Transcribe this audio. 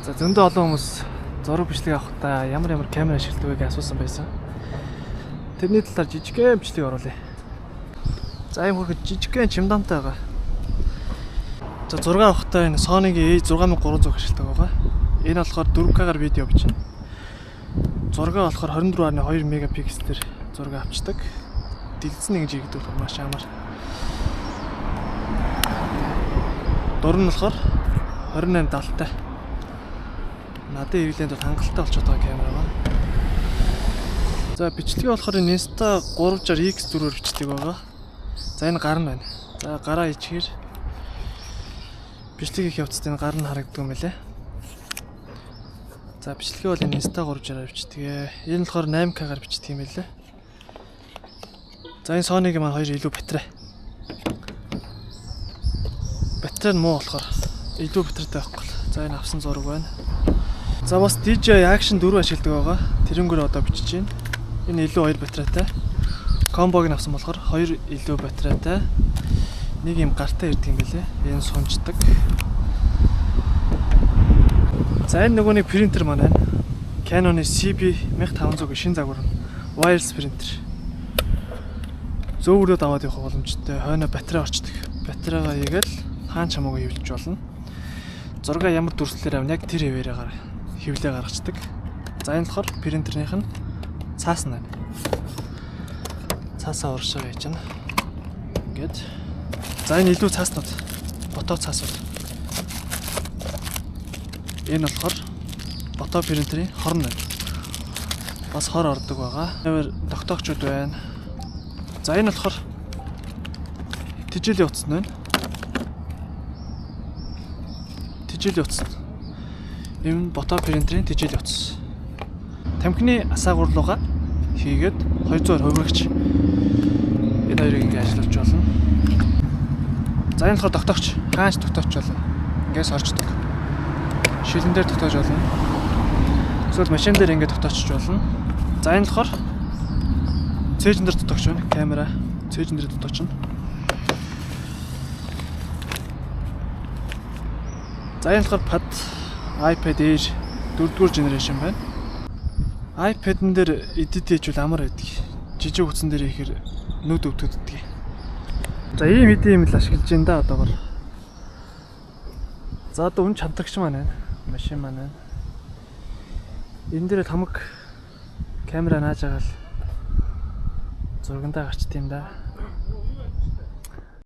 За, зөндөө олон хүмүүс зураг бичлэг авахдаа ямар ямар камер ашигладаг вэ гэж асуусан байсан. Тэрний талаар жижигхэн бичлэг оруулъя. За, ийм хөрхөд жижигхэн чемодантай байгаа. За, зураг авахдаа энэ Sony-гийн A6300 ашигладаг байгаа. Энэ болохоор 4K-гаар видео бичнэ. Зураг болохоор 24.2 мегапикселээр зураг авчдаг. Дэлгэцэн ингэж хийгдэг болохоор маш амар. Дур нь болохоор 28 70-тай. Надад хэрэглээнд бол хангалттай болчиход байгаа камер байна. За, бичлэгээ болохоор энэ Insta 360 X4-оор бичдэг байгаа. За, энэ гар нь байна. За, гараа ичгээр бичлэг хийх явцад энэ гар нь харагддаг юм байлээ. За, бичлэгээ бол энэ Insta 360-аар бичдэг. Энэ болохоор 8K-гаар бичдэг юм байлээ. За, энэ Sony-гийн маань хоёр илүү батарей. Батарей нь муу болохоор илүү батарейтай байхгүй л. За, энэ авсан зураг байна. За, бас DJI Action 4 ашигладаг байгаа. Тэрнгээр одоо бичиж байна. Энэ илүү хоёр батарейтай. Combo-г нь авсан болохоор хоёр илүү батарейтай. Нэг юм гартай ирдэг юм билээ. Энэ сунждаг. За, энэ нөгөө нэг принтер маань байна. Canon-ы CB 1500 гэх шинэ загвар нь. Wireless принтер. Зөөврөөд аваад явах боломжтой. Хойно батарей орчдөг. Батарейгаа хийгээл хаан ч хамаагүй хэвлэж болно. Зургаа ямар дүрслэлээр авна, яг тэр хэвээрээ хэвлээ гаргацдаг. За, энэ болохоор принтернийх нь цаас нь байна. Цаасаа урагшаа хийж байна. Ингээд. За, энэ илүү цааснууд. Ботоо цаасууд. Энэ болохоор ботоо принтерийн хорн байна. Бас хор ордог байгаа. Амар тогтоогчуд байна. За, энэ болохоор тэжээлийн утас нь байна. Тэжээлийн утас. Энэ ботоо принтерийн тэжээлийн утас. Тамхины асаагуурлууга хийгээд 220 хувирагч, энэ хоёрыг ингээ ажиллуулж болно. За, энэ болохоор тогтоогч. Хаанч тогтоогч болно. Ингээ сорждог. Шилэн дээр тогтоож болно. Эсвэл машин дээр ингээ тогтоочж болно. За, энэ болохоор цээжин дээр тогтоогч байна. Камера цээжин дээр тогтоочно. За, энэ болохоор pad iPad Air 4-р generation байна. iPad-н дээр edit хийжүүл амар байдаг. Жижиг утсан дээр ихээр нүд өвдөгддөг. За, ийм хэдийн юм л ашиглаж байна да одоогор. За, одоо үн чамтрагч маань байна. Машин маань байна. Энэ дээр л хамаг камера нааж байгаа л зургандаа гарчт юм да.